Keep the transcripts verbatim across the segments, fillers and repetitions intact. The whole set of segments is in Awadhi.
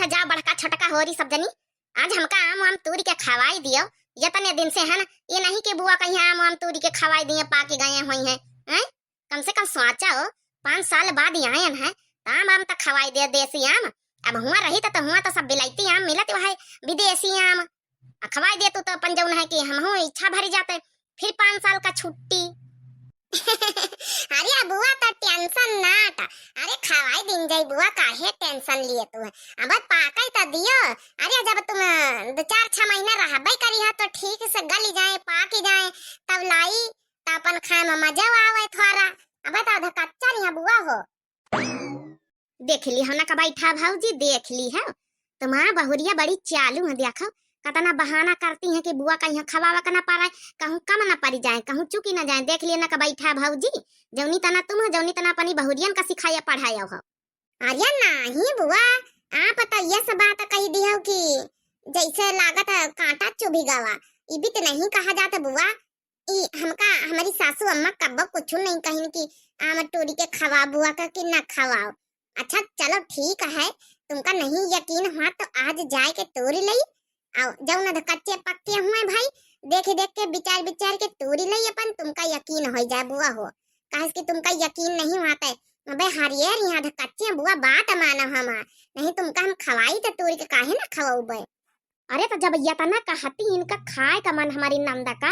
जाओ बड़का छोटका होरी सब जनी, आज हमका आम वाम तूरी के खवाई दियो। यतने दिन से है ना, ये नहीं कि बुआ कहीं आम वाम तूरी के खवाई दिए, पाके गए होइहैं, हैं? कम से कम सोचा हो, पाँच साल बाद यहाँ आयन है, त आम आम त खवाई दे, देसी आम। अब हुआ रही त, त हुआ त सब बिलायती आम मिलत, वह विदेशी आम। आ खवाई दे तू त अपन जौन है कि हमहू इच्छा भरी जाते, फिर पाँच साल का छुट्टी। अरे बुआ त tension नाट, अरे खवाई दिन जाई बुआ, काहे tension लिए तू है? अब पाकै त दियो, अरे जब तुम, अ, दो चार छह महीना रहबे करी है तो ठीक से गली जाए, पाकी जाए, तब लाई, त अपन खाए में मजा आवे थोड़ा। अब त आधा कच्चा नहीं है बुआ हो। देख ली हो ना का बैठा भौजी, देख ली हो। तुम्हार बहुरिया बड़ी चालू है, देखो कतना बहाना करती हैं कि बुआ का यहाँ खवावा का ना पारा, कहूँ कम ना पड़ी जाए, कहूँ चुकी ना जाए। देख लिए ना का बैठा भौजी, जौनी तना तुम हो, जौनी तना अपनी बहुरियन का सिखाया पढ़ाया हो। अरे नाही बुआ, आप त यस बात कही दियो कि जैसे लागत है कांटा चुभी गवा। ई भी त नहीं कहा जात बुआ। ई हमका हमारी सासू अम्मा कब्बो कुछ नहीं कहिन कि आम तूरी के खवा बुआ का कि ना खवाओ। अच्छा चलो ठीक है, तुमका नहीं यकीन हुआ तो आज जाए के तूरी लई, आओ, जौन अध कच्चे पक्के हुए भाई, देख देख के, विचार विचार के तूरी लई अपन, तुमका यकीन हो जाए बुआ हो। काहे कि तुमका यकीन नहीं हुआ तै, अबे हरियर यहाँ अध कच्चे बुआ, बात मानो हमार, नहीं तुमका हम खवाई त तूरी के काहे ना खवाऊबे। अरे त जब यतना कहती इनका खाए का मन हमारी नंदा का,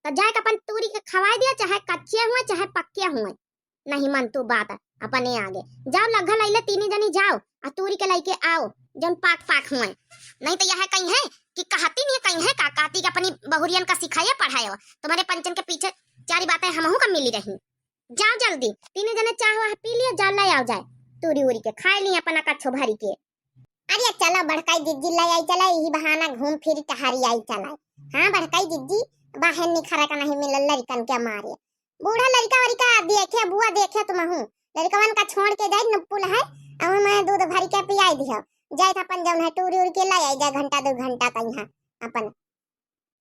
त जाए के अपन तूरी के खवाई दिया, चाहे कच्चे हुए चाहे पक्के हुए। नहीं मन तू बात अपने आगे। जाओ लग्घा लैले तीनी जनी जाओ, आ तूरी के लैके आओ, जौन पाक पाक हुए। नहीं त यह कहीं है कि कहती नहीं, कहीं है का कहती कि अपनी बहुरियन का सिखाया पढ़ाया, तुम्हारे पंचन के पीछे चारी बातें हमहू का मिली रही। जाओ जल्दी, तीनी जने चाह वाह पी लियो, जाओ ले आओ जाए, तूरी उरी के खाए ली अपना कच्छो भरी के। अरे चलो बड़काई जिज्जी ले आई चला, यही बहाना घूम फिर टहरी आई चला। हाँ बड़काई जिज्जी, बाहर निखरा का नहीं मिलल लड़कन के मारे। बूढ़ा लड़का वड़का देखे, बुआ देखे तुमहू। लड़कवन का छोड़ के जाई नुप्पुल है, अब मैं दूध भर के पियाई दियो। जाए था अपन जौन है टूरी उरी के ले आई जाए, घंटा दो घंटा का यहाँ अपन।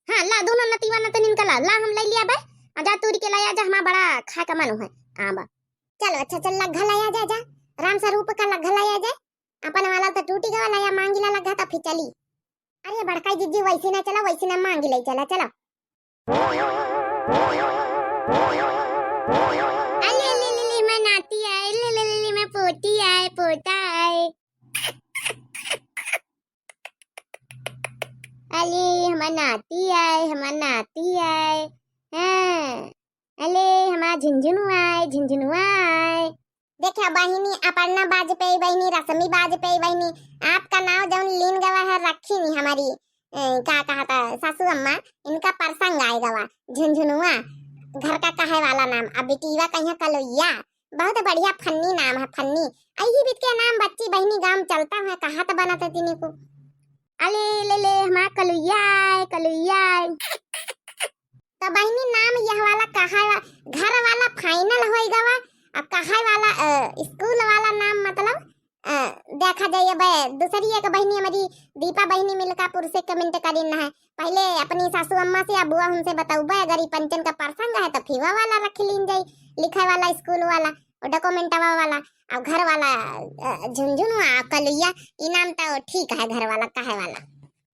हाँ ला, दोनों नतीवा नतनिन का ला, ला हम ले लिया बे। आ जा तूरी के ले आ जा, हमार बड़ा खाए का मन है। हाँ बा। चलो अच्छा चल लग्घा ले आ जा, जा। राम स्वरूप का लग्घा ले आ जा। अपन वाला तो टूटी गवा, ले आ मांगी ला लग्घा तो फिर चली। अरे बड़काई जिज्जी वैसे ना चला, वैसे ना मांगी ले चला, चला। अले, अले, अले, अले, मैं नाती आए, अले, अले, अले, अले, मैं पोती आए, पोता आए। अले, हमार नाती आए, हमार नाती आए। हाँ। अले, हमार झुनझुनुआ आए, झुनझुनुआ आए। देखा बहिनी, अपर्णा वाजपेयी बहिनी, रश्मि वाजपेयी बहिनी, आपका नाव जौन लीन गवा है, रखी नहीं हमारी, ए, का कहा था सासू अम्मा, इनका प्रसंग आए गवा, झुनझुनुआ, घर का कहे वाला नाम, अब बिटीवा कहिया कलुइया, बहुत बढ़िया funny नाम है, funny। यही बीत के नाम बच्ची बहिनी गाँव चलता है, कहा तो बनत है तीनी को। अले, ले, ले, हमार कलुइया आए, कलुइया आए। तो बहिनी नाम यह वाला कहा, घर वाला final होई गवा, अब कहा वाला, अ, स्कूल वाला नाम मतलब, अ, देखा जाए अब दूसरी एक बहिनी हमारी दीपा बहिनी मिलकापुर से comment करी ना है, पहले अपनी सासू अम्मा से या बुआ उनसे बताऊबे, अगर ई पंचन का प्रसंग है तो फिवा वाला रख लीन जाई, लिखे वाला स्कूल वाला और document वाला और घर वाला, अ, झुनझुनुआ कलुइया, ई नाम तो ठीक है घर वाला कहे वाला।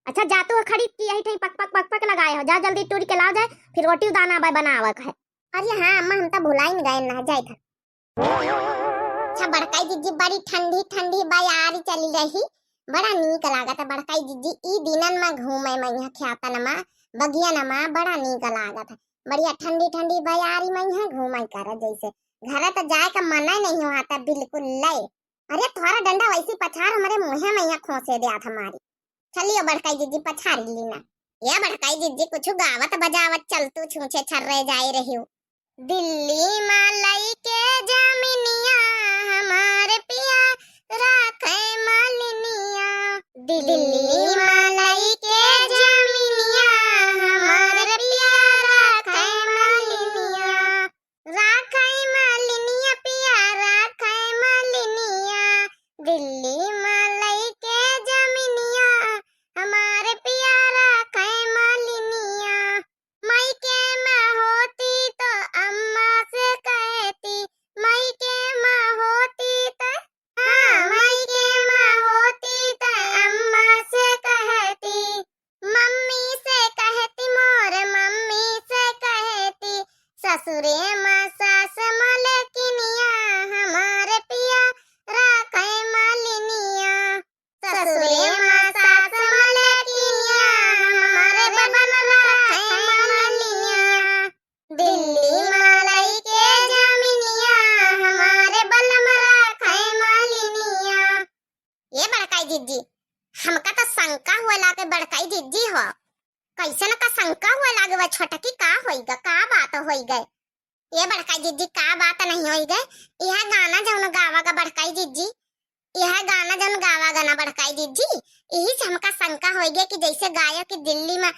अच्छा जा तू खड़ी की यही ठई पक पक पक पक लगाए हो, जा जल्दी टूरी के लाओ जाए, फिर रोटी दाना बा बनावे के है। अरे हाँ अम्मा, हम तो भुलाइन गए ना, जाए था। अच्छा बड़काई जिज्जी, बड़ी ठंडी ठंडी बयारी चली रही, बड़ा नीक लागत है बड़काई जिज्जी। ई दिनन में घूमे में यहाँ खेतन में, बगियन में बड़ा नीक लागत है। बढ़िया ठंडी ठंडी बयारी में यहाँ घूमे कर, जैसे घर तो जाए का मन नहीं हुआ था बिल्कुल ले। अरे थोड़ा डंडा वैसी पछार हमारे मुँहे में यहाँ खोसे दे हमारी। चलियो बड़काई जिज्जी पछारी लीना। या बड़काई जिज्जी कुछ गावत बजावत चल तू छूछे छर्रे जाए रही हो। दिल्ली मा लइके जमीनिया हमार पिया राखे मालिनिया। दिल्ली मा लइके जमीनिया हमार पिया राखे मालिनिया। राखे मालिनिया पिया राखे मालिनिया। दिल्ली मा लइके जमीनिया हमार पिया राखे मालिनिया। मायके में होती तो अम्मा से कहती, मायके में होती तो, हाँ, मायके में होती तो ससुरे मा सास मलकिनिया, हमारे बलम राखे मलिनिया। दिल्ली मा लइके जमिनिया, हमारे बलम राखे मलिनिया। ए बड़काई जिज्जी, हमका त शंका हुए लागे बड़काई जिज्जी हो। कइसन का शंका हुए लागे बा छोटकी, का होइगा, का बात होइगा? ए बड़काई जिज्जी, का बात नहीं होइगा? इहै गाना जउन गावा गा बड़काई जिज्जी, इहै गाना जउन गावा गा ना बड़काई जिज्जी, इही से हमका शंका होइगा कि जइसे गायो कि दिल्ली मा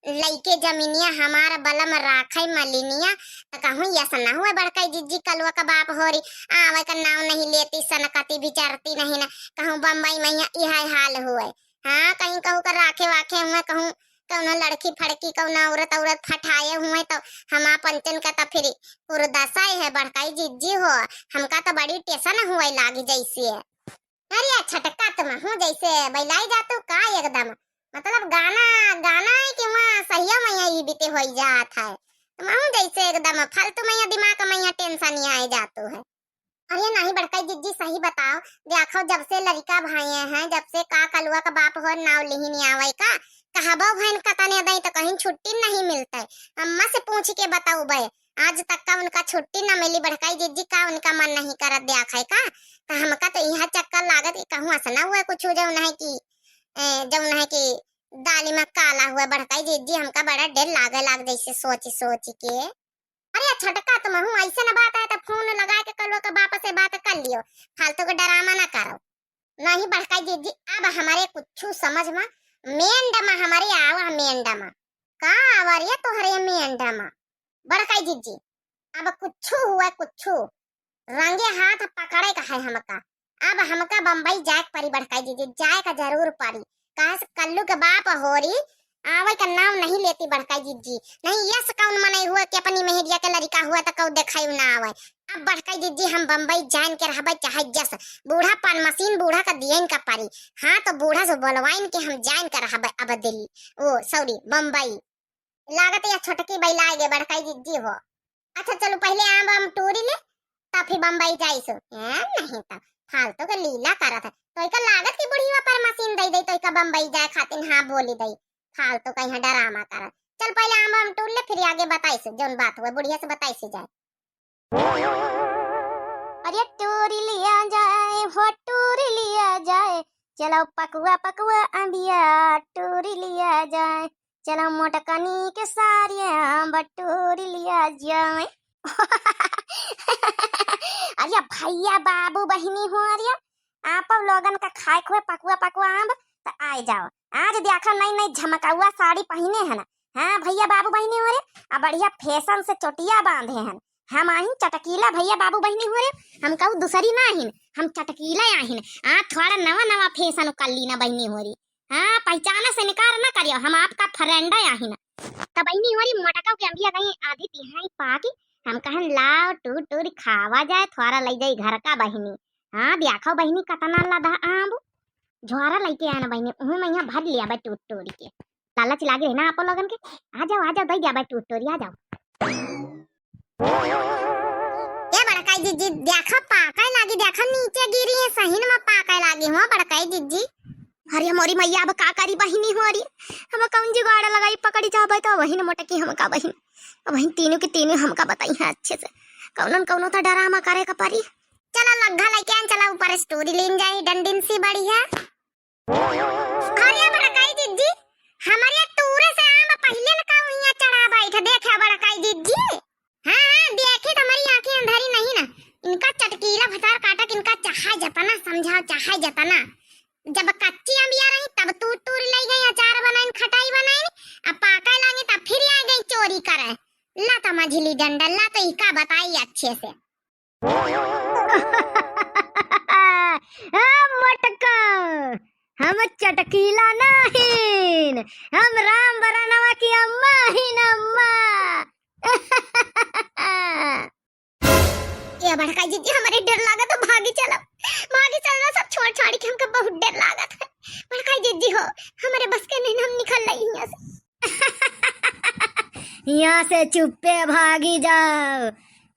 लइके जमिनिया हमार बलम राखे मलिनिया, त कहूँ यस ना हुए बड़काई जिज्जी, कलुआ का बाप होरी, आवै का नाव नहीं लेती, सनकती बिचरती नहीं ना, कहूँ बम्बई मइहाँ इहै हाल हुए। हाँ, कहीं कहूँ का राखे वाखे हुए, कहूँ कउनो लड़की फड़की, कउनो औरत औरत फटाए हुए, त हमा पंचन का त फिर कुरदसा है बड़काई जिज्जी हो, हमका त बड़ी टेसन हुए लागी जइसे। अरे छोटका, तुमहूँ जइसे बइलाई जातू का एकदम, मतलब गाना, गाना है कि वहाँ सहिया मइहाँ ई बीते होई जात है, तुमहूँ जइसे एकदम फालतू मइहाँ दिमाग मइहाँ टेंशन ही आए जातू है। अरे नहीं बड़काई जिज्जी, सही बताओ, देखो जब से लड़िका भए हैं, जब से का कलुआ का बाप हो नाव लिही नहीं आवै का, कहबो भइन कतने दई त कहीं छुट्टी नहीं मिलतै। अम्मा से पूछ के बतउबै, आज तक का उनका छुट्टी न मिली बड़काई जिज्जी, का उनका मन नहीं करत देखै का? त हमका त इहै चक्कर लागत कि कहूँ असना हुए कुछ जउन है कि, ए, जउन है कि दाली मा काला हुए बड़काई जिज्जी, हमका बड़ा डेर लागे लाग जइसे सोच सोच के। अरे छोटका, तुमहूँ अइसन बात है त फोन लगाए के कलुआ का बाप से बात कर लियो, फालतू के डरामा ना करो। नहीं बड़काई जिज्जी, अब हमरे कुछू समझ मा, मेंड मा हमरे आवा, मेंड मा। का आवा रे तोहरे मेंड मा? बड़काई जिज्जी, अब कुछू हुए कुछू, रंगे हाथ पकड़े का है हमका। अब हमका बम्बई जाए के परी बड़काई जिज्जी, जाए का जरूर परी। काहे से कल्लू के बाप होरी आवै का नाव नहीं लेती बड़काई जिज्जी। नहीं यस कउन मनई हुए कि अपनी मेहरिया के लड़िका हुए त कऊ देखाई ना आवै। अब बड़काई जिज्जी हम बम्बई जाइन के रहबै चाहे जस, बूढ़ा पान मशीन बूढ़ा का दियन का परी। हाँ त बूढ़ा से बोलवाइन के हम जाइन के रहबै अब दिल्ली, ओ sorry बम्बई। लागत या छोटकी बइलाइ गे बड़काई जिज्जी हो। अच्छा चलो पहिले आम वाम टूरी ले, तब फिर बम्बई जाइसु। ए, नहीं त फालतू के लीला करत है। तोइका लागत कि बुढ़िया पर मशीन दइ दइ, तोइका बम्बई जाए खातिर हाँ बोली दइ। फालतू का यहाँ डरामा करत। चल पहिले आम वाम टूर ले, फिर आगे बताइसु, जउन बात हुए बुढ़िया से बताइसु जाए। अरे टूरी लिया जाए, हो टूरी लिया जाए, चलो पकुआ पकुआ अम्बिया टूरी लिया जाए, चलो मोटकनी के सारिया बटूरी लिया जाए। अरे भइया बाबू बहिनी हो, अरे आप लोगन का खाए खुए पकुआ पकुआ आम त आए जाओ। आज देखा नई नई झमकउआ साड़ी पहिने हन। हाँ भइया बाबू बहिनी हो रे, आ बढ़िया फैशन से चोटिया बांधे हन। हम आहिन चटकीला भइया बाबू बहिनी हो रे, हम कहू दूसरी ना आहिन, हम चटकीला आहिन। आ थोड़ा नवा नवा फैशन कर ली ना बहिनी हो रे। हाँ पहचाने से इनकार ना करियो, हम आपका फ्रेंड आहिन। तब बहिनी हो रे मोटका के अम्बिया गई आधी तिहाई पाकी, हम कहन लाओ टूर टूर खावा जाए, थोड़ा लई जाई घर का बहिनी। हाँ देखो बहिनी कतना लदा आम, झोरा लइके आना बहिनी, उहू मा यहाँ भर लिया बा टूट टूरी के। लालच लागे है ना आप लोगन के। आ जाओ, आ जाओ, दई दिया बा टूट टूरी, आ जाओ। ए बड़काई जिज्जी, देखा पाकै लागी, देखा नीचे गिरी है, सही मा पाकै लागी हो बड़काई जिज्जी। अरे मोरी मइया, अब का करी बहिनी हो रे, हम कउन जुगाड़ लगाई, पकड़ी जाबै त वही न मोटकी हमका बहिन, अब वही तीनों के तीनों हमका बताई है अच्छे से, कउनो न कउनो त डरामा करे का परी। चला लग्घा लइके आन, चला ऊपर से टूरी लीन जाई, डंडिन सी बढ़िया। अरे बड़काई जिज्जी, हमरे टूरे से आम पहिले न का उइयां चढ़ा बैठ, देखे बड़काई जिज्जी। हाँ, हाँ, देखी त हमरी आँखी अंधरी नहीं ना। इनका चटकीला भतार काटा कि इनका चाहे जतना समझाओ, चाहे जतना। जब कच्ची अम्बिया रही तब तू टूरी लई गई, अचार बनाइन, खटाई बनाइन, अब पाकै लागी तब फिर आ गई चोरी करे। ला त मझली डंडा, ला त इका बताई अच्छे से। ए मोटका, हम चटकीला नाहिन, हम राम बरनवा की अम्मा हिन, अम्मा। ए बड़काई जिज्जी, हमरे डेर लागत है, भागी चला, भागी चला, सब छोड़ छाड़ के, हमका बहुत डेर लागत है। बड़काई जिज्जी हो, हमरे बस के नहीं, हम निकल लई हियां से। हियां से चुप्पे भागी जाओ,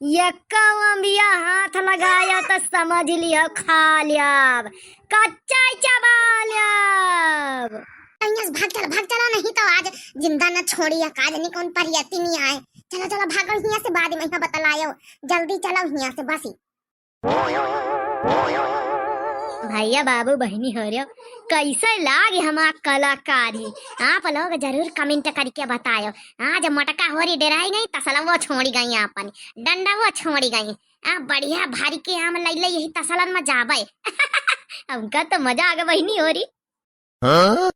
यक्का अम्बिया हाथ लगाया त समझ लियो खा ल्याब, कच्चा ही चबा ल्याब। हियाँ से भाग चला, भाग चला, नहीं तो आज जिंदा न छोड़ी, या का जानी कौन परियती नहीं आए। चला चला भागो हियाँ से, बाद में यहाँ बतलायो, जल्दी चलो हियाँ से बसी। भैया बाबू बहिनी हो रहे हो, कैसे लागे हमार कलाकारी? आप लोग जरूर comment करके बतायो। आज मटका होरी डेराई गई, तसलवो छोड़ी गई आपन, डंडवो छोड़ी गई। आ बढ़िया भरी के आम लैले यही तसलन में जाबे। उनका तो मजा आ गया बहिनी होरी। हाँ?